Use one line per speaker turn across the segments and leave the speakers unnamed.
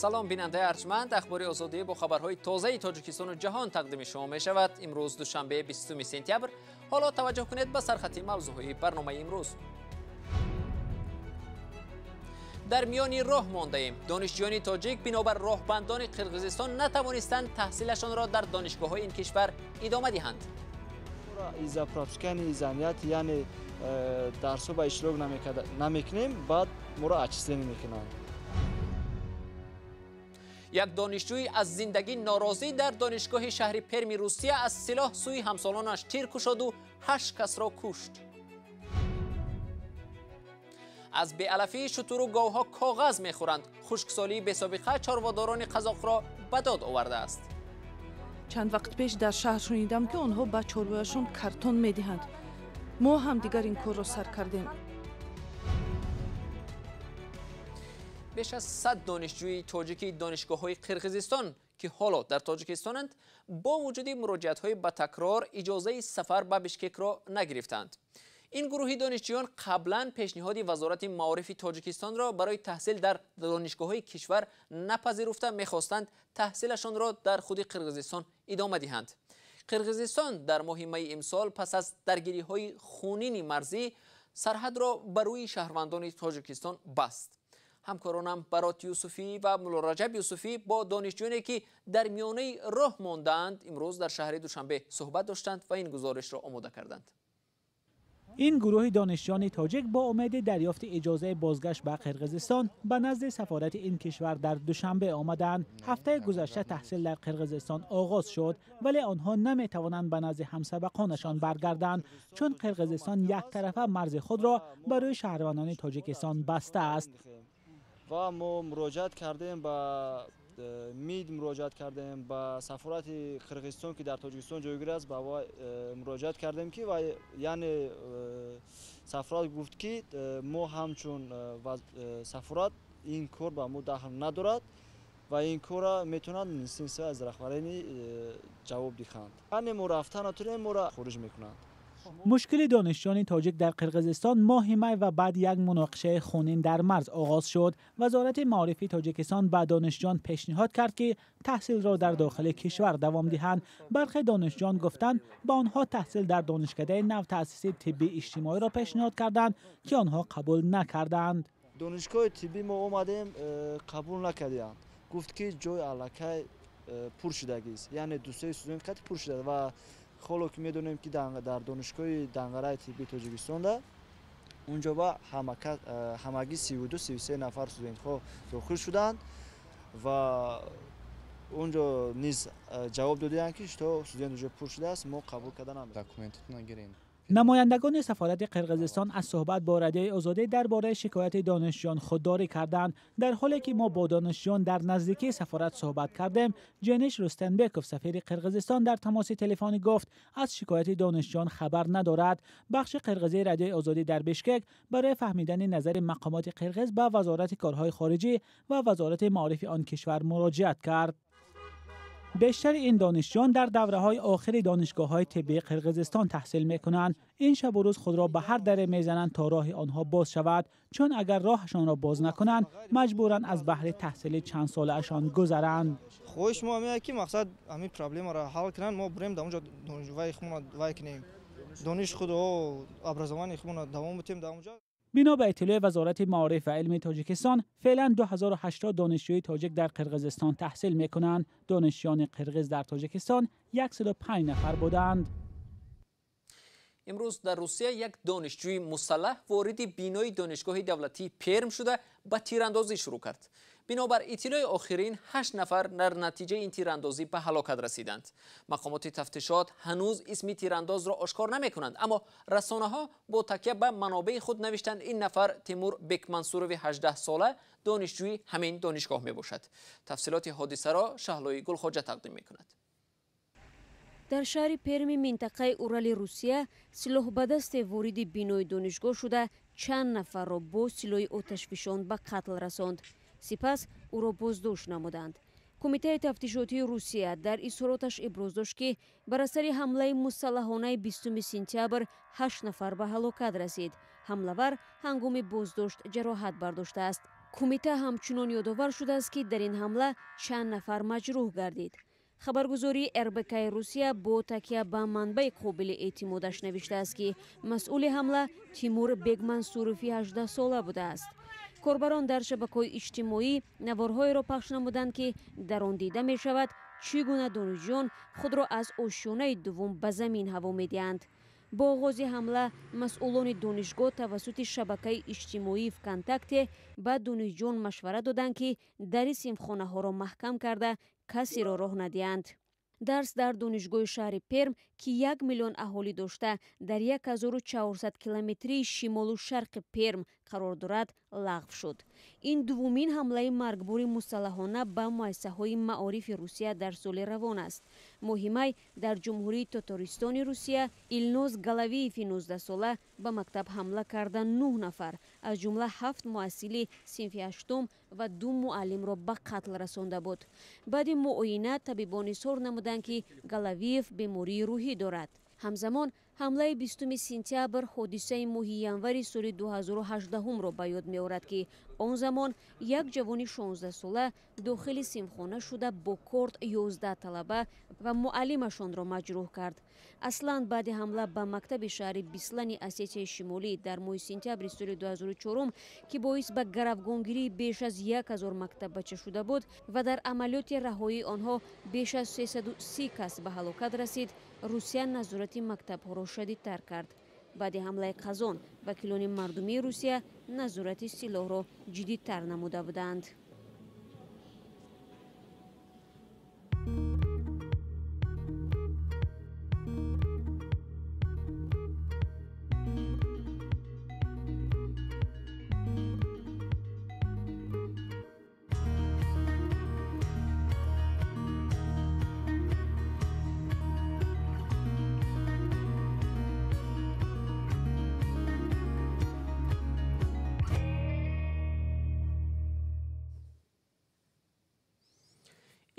Салом бинандаи арҷманд, ахбори озодӣ бо хабарҳои тозаи Тоҷикистону ҷаҳон тақдими шумо мешавад. Имрӯз душанбе 20 сентябр. Ҳоло таваҷҷӯҳ кунед ба сархати мавзӯъҳои барномаи имрӯз. Дар миёни роҳ мондаем. Донишҷӯёни тоҷик бинобар роҳбандони Қирғизистон натавонистанд таҳсилашонро дар донишгоҳҳои ин кишвар идома диҳанд.
Из-за пропускания занятий, яъне дарсҳо ба иштирок намекунем, баъд моро отчисление мекунанд.
Як донишҷӯи аз зиндагӣ норозӣ дар донишгоҳи шаҳри Перми Русия аз силоҳ сӯи ҳамсолонаш тир кушоду 8 касро кушт. Аз беалафии шутуру говҳо коғаз мехӯранд. Хушксолии бесобиқа чорводорони қазоқро ба дод овардааст.
Чанд вақт пеш дар шаҳр шунидам, ки онҳо ба чорвояшон картон медиҳанд. Мо ҳам дигар ин корро сар кардем.
Беш аз 100 донишҷӯи тоҷики донишгоҳҳои Қирғизистон, ки ҳоло дар Тоҷикистонанд, бо вуҷуди муроҷиатҳои ба такрор иҷозаи сафар ба Бишкекро нагирифтанд. Ин гурӯҳи донишҷӯён қаблан пешниҳоди Вазорати маорифи Тоҷикистонро барои таҳсил дар донишгоҳҳои кишвар напазируфта мехостанд таҳсилашонро дар худи Қирғизистон идома диҳанд. Қирғизистон дар моҳи майи имсол пас аз даргириҳои хунини марзӣ сарҳадро ба рӯи шаҳрвандони Тоҷикистон баст. Ҳамкоронам Барот Юсуфӣ ва Муллораҷаб Юсуфӣ бо донишҷӯёне, ки дар миёнаи роҳ мондаанд, имрӯз дар шаҳри Душанбе суҳбат доштанд ва ин гузоришро омода карданд.
Ин гурӯҳи донишҷӯёни тоҷик бо умеди дарёфти иҷозаи бозгашт ба Қирғизистон ба назди сафорати ин кишвар дар Душанбе омаданд. Ҳафтаи гузашта таҳсил дар Қирғизистон оғоз шуд, вале онҳо наметавонанд ба назди ҳамсабақонашон баргарданд, чун Қирғизистон яктарафа марзи худро барои шаҳрвандони Тоҷикистон бастааст.
Ва мо муроҷиат кардем ба МИД, муроҷиат кардем ба сафорати Қирғизистон, ки дар Тоҷикистон ҷойгир аст, ба муроҷиат кардем, ки яъне сафорат гуфт, ки мо ҳамчун сафорат ин кор ба мо дахл надорад ва ин корра метавонанд министерство аз раҳбарини ҷавоб диҳанд. Яъне мо рафта натонем, моро хориҷ мекунанд.
Мушкили донишҷӯёни тоҷик дар Қирғизистон моҳи май ва баъд як муноқишаи хунин дар марз оғоз шуд. Вазорати маорифи Тоҷикистон ба донишҷӯён пешниҳод кард, ки таҳсилро дар дохили кишвар давом диҳанд. Бархе донишҷӯён гуфтанд, ба онҳо таҳсил дар донишкадаи навтаъсиси тиббии иҷтимоиро пешниҳод карданд, ки онҳо қабул накарданд.
Донишгоҳи тиббӣ мо омадем, қабул накарданд. Гуфт, ки ҷои аллакай пур шудагист, яъне дусеи студент қати пур шуда. Ва ҳоло ки медонем, ки дар донишгоҳи Данғараи тиббии Тоҷикистонда унҷо ба ҳамагӣ 32-33 нафар студентҳо дохил шуданд ва унҷо низ ҷавоб доданд, ки что студент уже пур шудааст, мо қабул карда наметавонем.
Намояндагони сафорати Қирғизистон аз суҳбат бо Радиои Озодӣ дар бораи шикояти донишҷӯён худдорӣ карданд. Дар ҳоле ки мо бо донишҷӯён дар наздикии сафорат суҳбат кардем, Ҷениш Рустенбеков, сафири Қирғизистон, дар тамоси телефонӣ гуфт, аз шикояти донишҷӯён хабар надорад. Бахши қирғизии Радиои Озодӣ дар Бишкек барои фаҳмидани назари мақомоти қирғиз ба Вазорати корҳои хориҷӣ ва Вазорати маорифи он кишвар муроҷиат кард. Бештари ин донишҷӯён дар давраҳои охири донишгоҳҳои тиббии Қирғизистон таҳсил мекунанд. Ин шабу рӯз худро ба ҳар даре мезананд, то роҳи онҳо боз шавад, чун агар роҳашонро боз накунанд, маҷбуранд аз баҳри таҳсили чандсолаашон гузаранд.
Хоҳиш мо ҳамин, ки мақсад ҳамин проблемаро ҳал кунанд, мо бурем дар онҷо вай худмона вай кунем, дониш худ, образование худмона давом бутем дар онҷо.
Бино ба иттилои Вазорати маориф ва илми Тоҷикистон, феълан 2080 донишҷӯи тоҷик дар Қирғизистон таҳсил мекунанд. Донишҷӯёни қирғиз дар Тоҷикистон 105 нафар буданд.
Имрӯз дар Русия як донишҷӯи мусаллаҳ вориди бинои донишгоҳи давлатии Перм шуда ба тирандозӣ шурӯъ кард. Бинобар иттилои охирин, 8 нафар дар натиҷаи ин тирандозӣ ба ҳалокат расиданд. Мақомоти тафтишот ҳанӯз исми тирандозро ошкор намекунанд, аммо расонаҳо бо такя ба манобеи худ навиштанд, ин нафар Тимур Бекмансурови 18-сола, донишҷӯи ҳамин донишгоҳ мебошад. Тафсилоти ҳодисаро Шаҳлои Гулхоҷа тақдим мекунад.
Дар шаҳри Перми минтақаи Урали Русия силоҳбадасте вориди бинои донишгоҳ шуда, чанд нафарро бо силоҳи оташфишон ба қатл расонд. Сипас ӯро боздошт намуданд. Кумитаи тафтишотии Русия дар изҳороташ иброз дошт, ки бар асари ҳамлаи мусаллаҳонаи 20 сентябр 8 нафар ба ҳалокат расид. Ҳамлавар ҳангоми боздошт ҷароҳат бардоштааст. Кумита ҳамчунон ёдовар шудааст, ки дар ин ҳамла чанд нафар маҷрӯҳ гардид. Хабаргузории РБКи Русия бо такя ба манбаи қобили эътимодаш навиштааст, ки масъули ҳамла Тимур Бегмансурови 18сола будааст. Корбарон дар шабакаҳои иҷтимоӣ наворҳоеро пахш намуданд, ки дар он дида мешавад, чӣ гуна донишҷӯён худро аз ошёнаи дуввум ба замин ҳаво медиҳанд. Бо оғози ҳамла масъулони донишгоҳ тавассути шабакаи иҷтимоии ВКонтакте ба донишҷӯён машварат доданд, ки дари синфхонаҳоро маҳкам карда, касеро роҳ надиҳанд. Дарс дар донишгоҳи шаҳри Перм, ки 1 миллион аҳолӣ дошта, дар 1400 километрии шимолу шарқи Перм қарор дорад, лағв шуд. Ин дуввумин ҳамлаи маргбори мусаллаҳона ба муассисаҳои маорифи Русия дар соли равон аст. Моҳи май дар Ҷумҳурии Тотористони Русия Илноз Галавиеви 19сола ба мактаб ҳамла карда, нӯҳ нафар, аз ҷумла ҳафт муҳассили синфи ҳаштум ва ду муаллимро ба қатл расонда буд. Баъди муоина табибон изҳор намуданд, ки Галавиев бемории рӯҳӣ дорад. Ҳамзамон ҳамлаи 20 сентябр ҳодисаи моҳи январи соли 2018-ро ба ёд меорад, ки он замон як ҷавони 16сола дохили синфхона шуда, бо корд 11 талаба ва муаллимашонро маҷрӯҳ кард. Аслан баъди ҳамла ба мактаби шаҳри Беслани Осетияи Шимолӣ дар моҳи сентябри соли 2004, ки боис ба гаравгонгирии беш аз 1000 мактаббача шуда буд ва дар амалиёти раҳоии онҳо беш аз 330 кас ба ҳалокат расид, Русия назорати мактабҳоро шадидтар кард. Баъди ҳамлаи Қазон вакилони мардумии Русия назорати силоҳро ҷиддитар намуда буданд.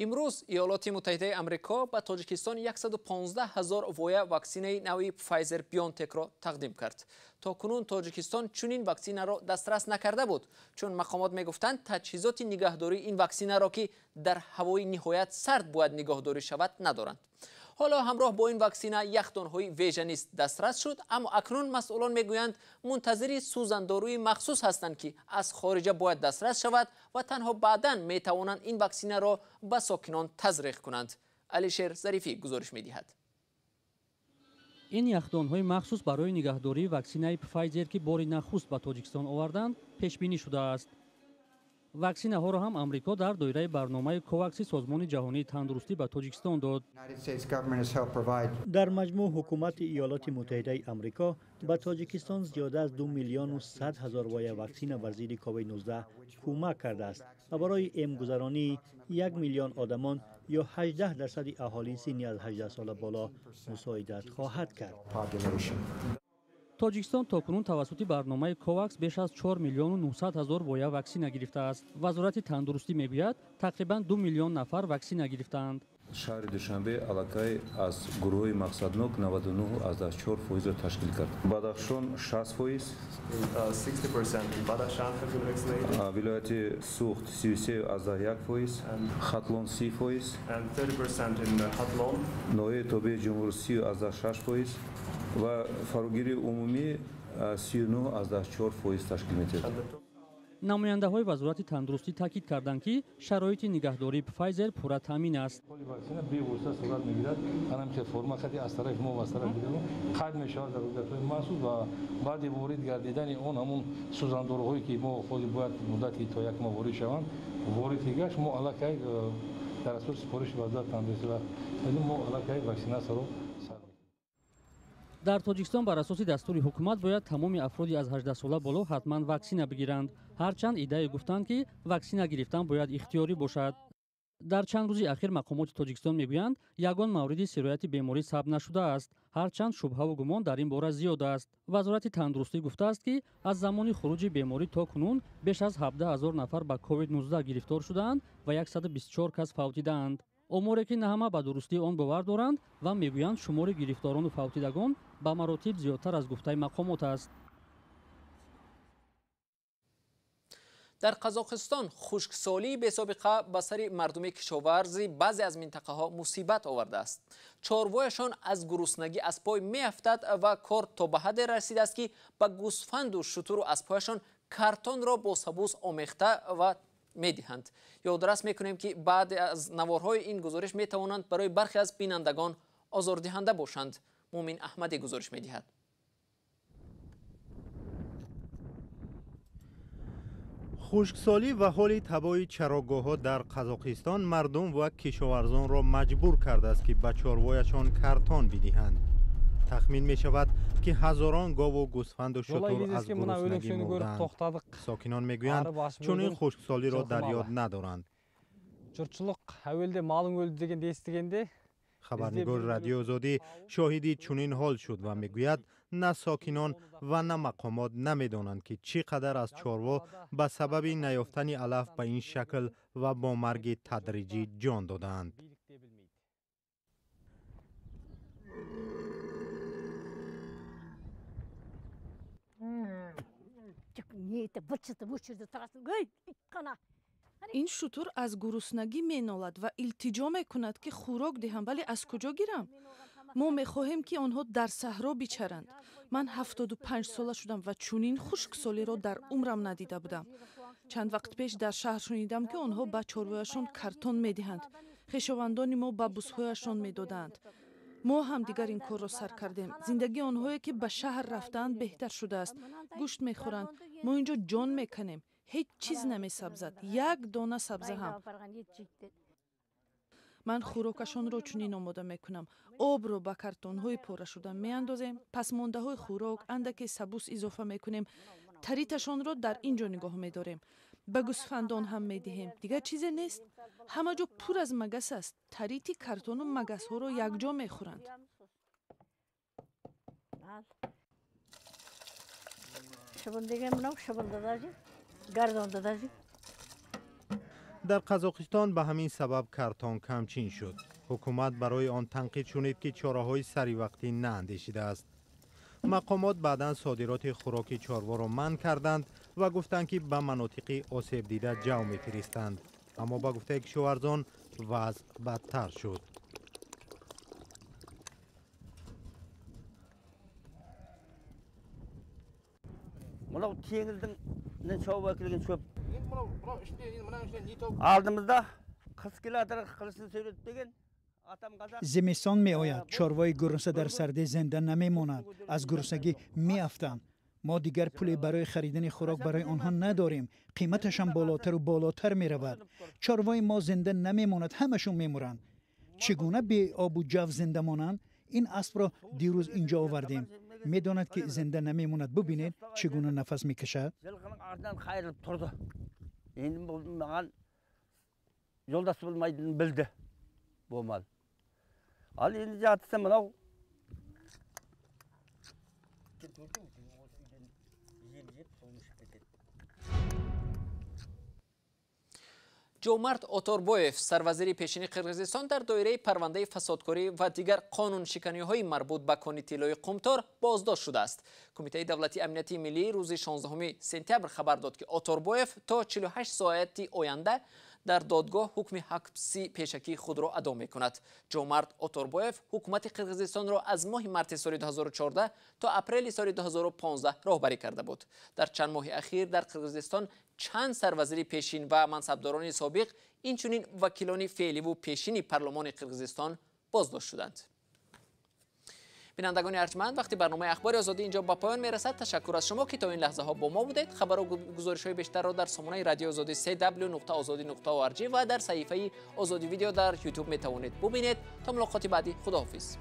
Имрӯз Иёлоти Муттаҳидаи Амрико ба Тоҷикистон 115 ҳазор воя ваксинаи нави Pfizer BioNTech-ро тақдим кард. То кунун Тоҷикистон чунин ваксинаро дастрас накарда буд, чун мақомот мегуфтанд, таҷҳизоти нигаҳдории ин ваксинаро, ки дар ҳавои ниҳоят сард бояд нигаҳдорӣ шавад, надоранд. Ҳоло ҳамроҳ бо ин ваксина яхдонҳои вежа низ дастрас шуд, аммо акнун масъулон мегӯянд, мунтазири сӯзандоруи махсус ҳастанд, ки аз хориҷа бояд дастрас шавад ва танҳо баъдан метавонанд ин ваксинаро ба сокинон тазриқ кунанд. Алишер Зарифӣ гузориш медиҳад.
Ин яхдонҳои махсус барои нигаҳдории ваксинаи Пфайзер, ки бори нахуст ба Тоҷикистон оварданд, пешбинӣ шудааст. Ваксинаҳоро ҳам Амрико дар доираи барномаи Ковакси Созмони Ҷаҳонии Тандурустӣ ба Тоҷикистон дод.
Дар маҷмӯъ ҳукумати Иёлоти Муттаҳидаи Амрико ба Тоҷикистон зиёда аз 2 100 000 воя ваксина бар зидди COVID-19 кӯмак кардааст ва барои эмгузаронии 1 миллион одамон ё 18 дарсади аҳолии синни аз 18 сола боло мусоидат хоҳад кард.
Тоҷикистон то кунун тавассути барномаи Ковакс беш аз 4 миллиону 900 ҳазор воя ваксина гирифтааст. Вазорати тандурустӣ мегӯяд, тақрибан 2 миллион нафар ваксина гирифтаанд.
Шаҳри Душанбе аллакай аз гурӯҳҳои мақсаднок 99,4 фоизро ташкил кард, Бадахшон 60%, вилояти Суғд 33,1%, Хатлон 30%, ноҳияи тобеи ҷумҳур 30,6% ва фарогирии умумӣ 39,4% ташкил медиҳад.
Намояндаҳои Вазорати тандурустӣ таъкид карданд, ки шароити нигаҳдории Пфайзер пурра таъмин аст.
Ваксина бевосита сурат мегирад. Ҳамин форма хати аз тарафи мо ва аз тарафи дигарон қайд мешавад дар ҳуҷҷатҳои махсус ва баъди ворид гардидани он ҳамун сӯзандоруҳое, ки мо ҳозир бояд муддати то як моҳ ворид шаванд, ворид ки гашт, мо аллакай дар асоси супориши Вазорати тандурустӣ ва мо аллакай ваксинасияро.
Дар Тоҷикистон бар асоси дастури ҳукумат бояд тамоми афроди аз 18 сола боло ҳатман ваксина бигиранд. Ҳарчанд иддае гуфтанд, ки ваксина гирифтан бояд ихтиёрӣ бошад. Дар чанд рӯзи ахир мақомоти Тоҷикистон мегӯянд, ягон мавриди сирояти беморӣ сабт нашудааст, ҳарчанд шубҳаву гумон дар ин бора зиёд аст. Вазорати тандурустӣ гуфтааст, ки аз замони хуруҷи беморӣ то кунун беш аз 17 ҳазор нафар ба COVID-19 гирифтор шудаанд ва 124 кас фавтидаанд. Оморе, ки на ҳама ба дурустии он бовар доранд ва мегӯянд, шумори гирифторону фавтидагон ба маротиб зиёдтар аз гуфтаи мақомот аст.
Дар Қазоқистон хушксолии бесобиқа ба сари мардуми кишоварзи баъзе аз минтақаҳо мусибат овардааст. Чорвояшон аз гуруснагӣ аз пой меафтад ва кор то ба ҳадде расидааст, ки ба гӯсфанду шутуру аспҳояшон картонро бо сабуз омехта ва медиҳанд. Ёдрас мекунем, ки баъде аз наворҳои ин гузориш метавонанд барои бархе аз бинандагон озордиҳанда бошанд. Мумин Аҳмадӣ гузориш медиҳад.
Хушксолӣ ва ҳоли табои чарогоҳҳо дар Қазоқистон мардум ва кишоварзонро маҷбур кардааст, ки ба чорвояшон картон бидиҳанд. Тахмин мешавад, ки ҳазорон гову гӯсфанду шутур аз гуруснагӣ мурданд. Сокинон мегӯянд, чунин хушксолиро дар ёд надоранд.
Жұртшылық әуелде малың өлді дегенді естігенде
Хабарнигори Радиои Озодӣ шоҳиди чунин ҳол шуд ва мегӯяд, на сокинон ва на мақомот намедонанд, ки чӣ қадар аз чорво ба сабаби наёфтани алаф ба ин шакл ва бо марги тадриҷӣ ҷон додаанд.
Ин шутур аз гуруснагӣ менолад ва илтиҷо мекунад, ки хӯрок диҳам, вале аз куҷо гирам? Мо мехоҳем, ки онҳо дар саҳро бичаранд. Ман 75 сола шудам ва чунин хушксолиро дар умрам надида будам. Чанд вақт пеш дар шаҳр шунидам, ки онҳо ба чорвояшон картон медиҳанд. Хешовандони мо ба бузҳояшон медоданд. Мо ҳам дигар ин корро сар кардем. Зиндагии онҳое, ки ба шаҳр рафтаанд, беҳтар шудааст. Гӯшт мехӯранд. Мо инҷо ҷон меканем. Ҳеҷ чиз намесабзад, як дона сабза ҳам. Ман хӯрокашонро чунин омода мекунам. Обро ба картонҳои порашуда меандозем, пасмондаҳои хӯрок, андаке сабус изофа мекунем, тариташонро дар ин ҷо нигоҳ медорем. Ба гӯсфандон ҳам медиҳем. Дигар чизе нест. Ҳама ҷо пур аз магас аст. Тарити картону магасҳоро якҷо мехӯранд.
Дар Қазоқистон ба ҳамин сабаб картон камчин шуд. Ҳукумат барои он танқид шунид, ки чораҳои саривақтӣ наандешидааст. Мақомот баъдан содироти хӯроки чорворо манъ карданд ва гуфтанд, ки ба манотиқи осебдида ҷав мефиристанд. Аммо ба гуфтаи кишоварзон вазъ бадтар шуд.
Мынау теңіздің шауып әкелген шөп. Алдымызда қыс келатыр, қылышын сүйретіп деген.
Зимистон меояд, чорвои гурусна дар сардӣ зинда намемонад, аз гуруснагӣ меафтанд. Мо дигар пуле барои харидани хӯрок барои онҳо надорем. Қиматашам болотару болотар меравад. Чорвои мо зинда намемонад, ҳамашон мемуранд. Чӣ гуна бе обу ҷав зинда монанд? Ин аспро дирӯз инҷо овардем. Медонад, ки зинда намемонад. Бубинед, чӣ гуна нафас мекашад.
Жылқының артынан қайырылып тұрды. Енді бұл маған жолдас болмайтынын білді бұл мал. Ал енді жатса мынау
Ҷомарт Оторбоев, сарвазири пешини Қирғизистон, дар доираи парвандаи фасодкорӣ ва дигар қонуншиканиҳои марбут ба кони тиллои Қумтор боздошт шудааст. Кумитаи давлатии амнияти миллӣ рӯзи 16 сентябр хабар дод, ки Оторбоев то 48 соати оянда дар додгоҳ ҳукми ҳабси пешакии худро адо мекунад. Ҷомарт Оторбоев ҳукумати Қирғизистонро аз моҳи марти соли 2014 то апрели соли 2015 роҳбарӣ карда буд. Дар чанд моҳи ахир дар Қирғизистон чанд сарвазири пешин ва мансабдорони собиқ, инчунин вакилони феъливу пешини парлумони Қирғизистон боздошт шуданд. Бинандагони арҷманд, вақти барномаи Ахбори Озодӣ инҷо ба поён мерасад. Ташаккур аз шумо, ки то ин лаҳзаҳо бо мо будед. Хабару гузоришҳои бештарро дар сомонаи Радиои Озодӣ cw.ozodi.org ва дар саҳифаи Озодӣ видео дар YouTube метавонед бубинед. То мулоқоти баъдӣ, худоҳофиз.